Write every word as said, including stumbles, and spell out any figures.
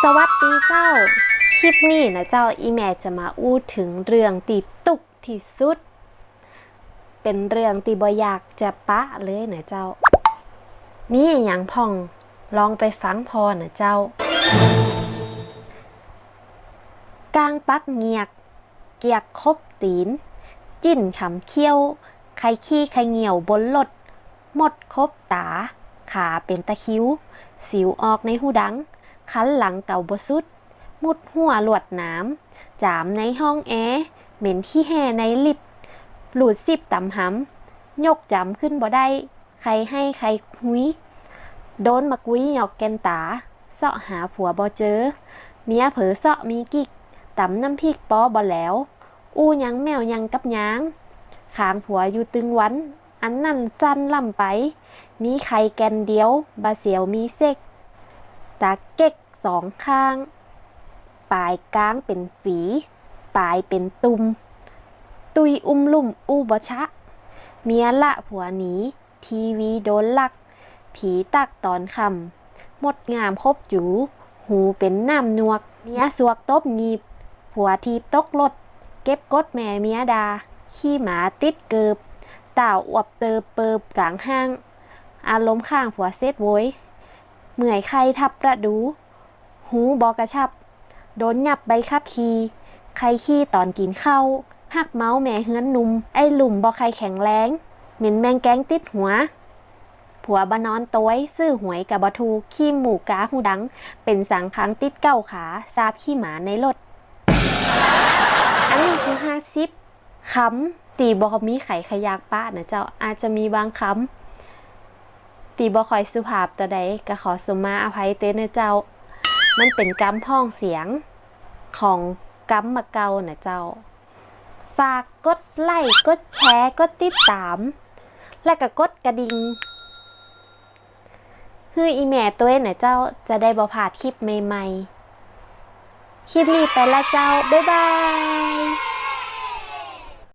สวัสดีเจ้า คลิปนี้นะเจ้า อี่แม่จะมาอู้เถิงเรื่องตี้ตุ๊กตี้สุด เป๋นเรื่องตี้บ่อยากจะปะเลยนะเจ้า มีอะหยังพ่อง ลองไปฟังผ่อนะเจ้า ก๋างปักเงียก เกียกขบตี๋น จิ๊นขำเขี้ยว ใค่ขี้ใค่เงี่ยวบนรถ มดขบต๋า ขาเป๋นตะคริว สิวออกในฮูดัง คันหลังเก่าบ่สุด มุดฮั้วลวดหนาม จ๋ามในห้องแอร์ เหม็นขี้แฮ่ในลิฟต์ ลูดซิบต๋ำหำ ยกจ๋ำขึ้นบ่ได้ ใค่ไห้ใค่หุย โดนหมากกุยหยอกแก่นต๋า เซาะหาผัวบ่เจอ เมียเผลอเซาะมีกิ๊ก ต๋ำน้ำพริกปอบ่แหลว อู้ยังแม้วยังกับยาง ขางผัวอยู่ตึงวัน อันนั้นสั้นล้ำไป มีไข่แก่นเดียว บ่าเสียวมีเซ็ก ต๋าเก๊กสองข้าง ป๋ายก๋างเป๋นฝี ป๋ายเป๋นตุ่ม ตุ้ยอุ้มลุ่มอู้บ่ชะ เมียละผัวหนี ทีวีโดนลัก ผีตั๊กต๋อนค่ำ มดงามขบจู๋ หูเป๋นน้ำหนวก เมียสวกตบหงีบ ผัวถีบตกรถ เก็บกดแม่เมียด่า ขี้หมาติดเกิบ ต้าวอวบเติบเปิบก๋างห้าง อารมณ์ค้างผัวเซ็ดโวย เมื่อยไข้ทับประดู หูบ่กระชับ โดนยับใบขับขี่ ใค่ขี้ต๋อนกิ๋นข้าว ฮักเมาแม่เฮือนหนุ่ม ไอ้ลุ่มบ่ใค่แข็งแรง เหม็นแมงแกงติดหัว ผัวบ่นอนตวย ซื้อหวยก็บ่ถูก ขี้มูกกาฮูดัง เป๋นสังขังติดเก๊าขา สาบขี้หมาในรถ อันนี้คือห้าสิบ กำตี้บ่มีใผใค่อยากปะนะเจ้า อาจจะมีบางกำตี้บ่ค่อยสุภาพเต้าใด ก็ขอสุมาอภัยเต๊อะนะเจ้า มันเป๋นกำพ้องเสียงของกำบ่าเก่านะเจ้า ฝากกดไลก์ กดแชร์ กดติดต๋าม และก็กดกระดิ่ง หื้ออี่แม่ตวยนะเจ้า จะได้บ่พลาดคลิปใหม่ๆ คลิปนี้ไปละเจ้า บ๊ายบาย